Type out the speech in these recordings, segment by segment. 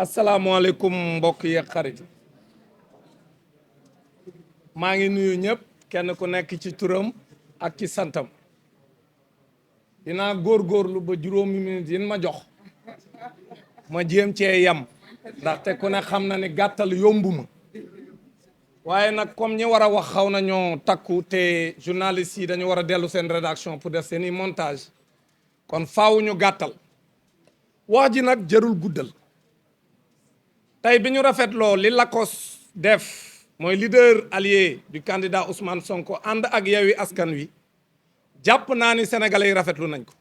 asalaamaaleykum mbokk yeeg xarit maa ngi nuyu ñëpp kenn ku nekk ci turam ak ci santam dinaa góorgóorlu ba juróomi minute yin ma jox ma jéem cee yam ndaxte ku ne xam na ni gàttal yombuma waaye nag comme ñi war a wax xaw na ñoo takku te journalistes yi dañu war a dellu seen rédaction pour def seeni montage kon faaw ñu gàttal wax ji nag jërul guddal tey bi ñu rafetloo li Lacoste def mooy leader allié du candidat Ousmane Sonko ànd ak Yewwi Askan Wi jàpp naa ni sénégalais yi rafetlu nañ ko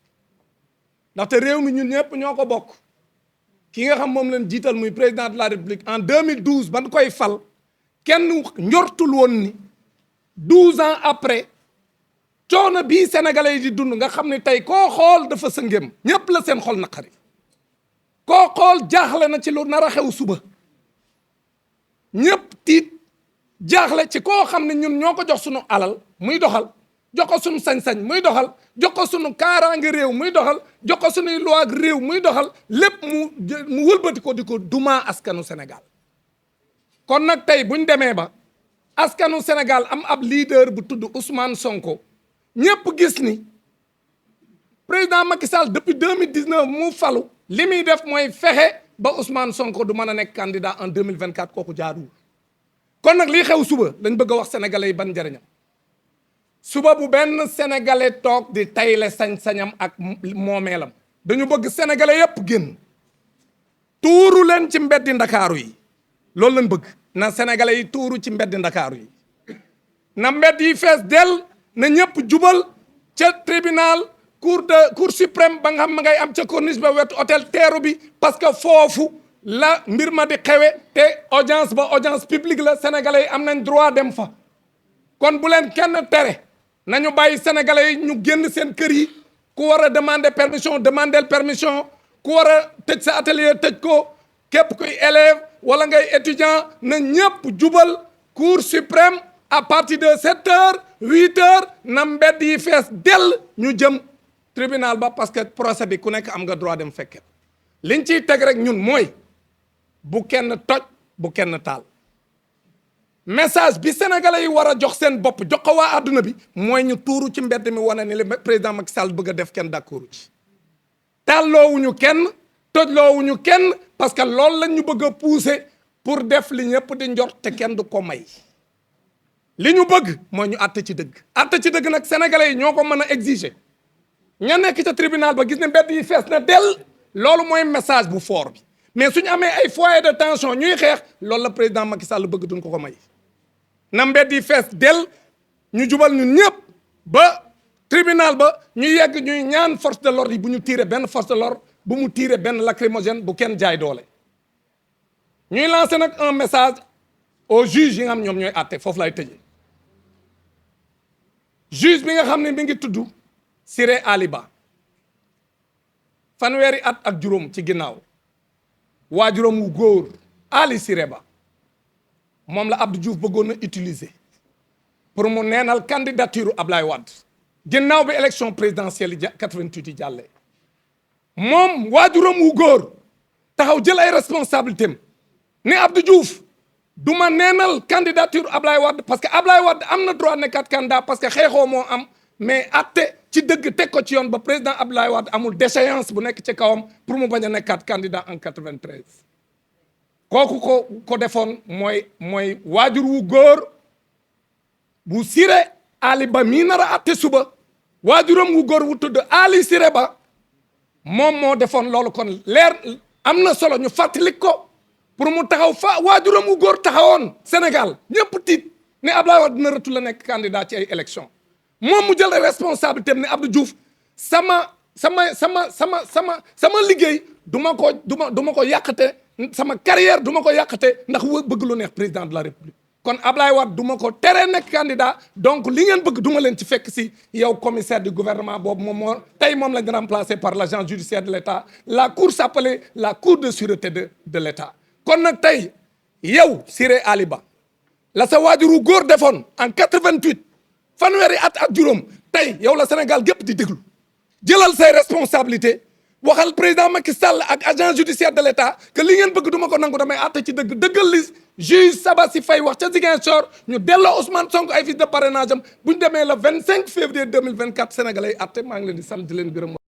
ndaxte réew mi ñun ñëpp ñoo ko bokk ki nga xam moom leen jiital muy président de la république en 2012 ban koy fal kenn njortul woon ni 12 ans après coono bii sénégalais yi di dund nga xam ne tey koo xool dafa sëngéem ñëpp la seen xol naqari koo xool jaaxle na ci lu nar a xew suba ñëpp tiit jaaxle ci koo xam ne ñun ñoo ko jox sunu alal muy doxal jox ko sunu sañ-sañ muy doxal jox ko sunu kaaraange réew muy doxal jox ko sunuy loi ak réew muy doxal lépp mu wëlbati ko di ko dumaa askanu Sénégal kon nag tey buñ demee ba askanu Sénégal am ab leader bu tudd Ousmane Sonko ñëpp gis ni président Macky Sall depuis 2019 mu falu li muy def mooy fexe ba Ousmane Sonko du mën a nekk candidat en 2024 kooku jaaduwul kon nag lii xew suba lañ bëgg a wax sénégalais yi ban njëriñam suba bu benn sénégalais toog di tayle sañ-sañam ak moomeelam dañu bëgg sénégalais yépp génn tuuru leen ci mbeddi ndakaaru yi loolu lañ bëgg na sénégalais yi tuuru ci mbeddi ndakaaru yi na mbedd yi fees del na ñëpp jubal ca tribunal cour suprême ba nga xam ma ngay am ca corniche ba wetu hôtel teeru bi parce que foofu la mbir ma di xewe te audience ba audience publique la sénégalais yi am nañ droit dem fa kon bu leen kenn tere nañu bàyyi sénégalais yi ñu génn seen kër yi ku war a demander permission demander permission ku war a tëj sa atelier tëj ko képp kuy élève wala ngay étudiant na ñëpp jubal cour suprême à partir de 7 heures 8 heures na mbedd yi fees dell ñu jëm tribunal ba parce que procès bi ku nekk am nga droit dem fekke liñ ciy teg rek ñun mooy bu kenn toj bu kenn taal message bi sénégalais yi war a jox seen bopp jox ko waa àdduna bi mooy ñu tuuru ci mbedd mi wane ni le président Macky Sall bëgg a def kenn d'accord ci tàlloowuñu kenn tojloowuñu kenn parce que loolu lañ ñu bëgg a pousser pour def li ñëpp di njort te kenn du ko may li ñu bëgg mooy ñu àtte ci dëgg àtte ci dëgg nag sénégalais yi ñoo ko mën a exiger ña nekk ca tribunal ba gis ne mbedd yi fees na dell loolu mooy message bu fort bi mais suñu amee ay foyer de tension ñuy xeex loolu la président Macky Sall bëgg duñ ko may na mbedd yi fees del ñu jubal ñun ñëpp ba tribunal ba ñu yegg ñuy ñaan force de l'ordre yi bu ñu tirer benn force de l'ordre bu mu tirer benn lacrymogène bu kenn jaay doole ñuy lancer nag un message aux juges yi nga xam ñoom ñooy àtte foofu lay tëjee juge bi nga xam ne mi ngi tudd Siré Ali Ba fanweeri at ak juróom ci ginnaaw waajuram wu góor Ali Siré Ba moom la Abdou Diouf bëggoon a utiliser pour mu neenal candidature Ablaye Wade ginnaaw bi élection présidentielle yi 88 yi jàllee moom waajuram wu góor taxaw jël ay responsabilités am ne Abdou Diouf du ma neenal candidature Ablaye Wade parce que Ablaye Wade am na droit nekkaat candidat parce que xeexoo moo am mais atte ci dëgg teg ko ci yoon ba président Abdoulaye Wade amul déchéance bu nekk ci kawam pour mu bañ a nekkaat candidat en 93 kooku ko defoon mooy waajur wu góor bu Siré Ali Ba mii nar a atte suba waajuram wu góor wu tudd Ali Siré Ba moom moo defoon loolu kon leer am na solo ñu fàttali ko pour mu taxaw fa waajuram wu góor taxawoon Sénégal ñëpp tiit ne Abdoulaye Wade dina rëtu la nekk candidat ci ay élection moom mu jël responsabilité ne Abdou Diouf sama liggéey du ma ko yàqate sama carrière du ma ko yàqate ndax bëgg lu neex président de la république kon Ablaye Wade du ma ko tere nekk candidat donc li ngeen bëgg du ma leen ci fekk si yow commissaire du gouvernement boobu moom lañ remplacé par l'agence judiciaire de l'État la cour s'appelait la cour de sûreté de l'État kon nag tey yow Siré Ali Ba la sa waajuru góor defoon en 88 fanweeri at ak juróom tey yow la Sénégal gépp di déglu jëlal say responsabilité waxal président Macky Sall ak agent judiciaire de l'État que li ngeen bëgg duma ko nangu damay àtte ci dëgg dëggal li juge Sabassi Faye wax ca Ziguinchor ñu delloo Ousmane Sonko ay fiches de parrainage am bu ñu demee le 25 février 2024 sénégalais yi àtte maa ngi leen di sant di leen gërëm.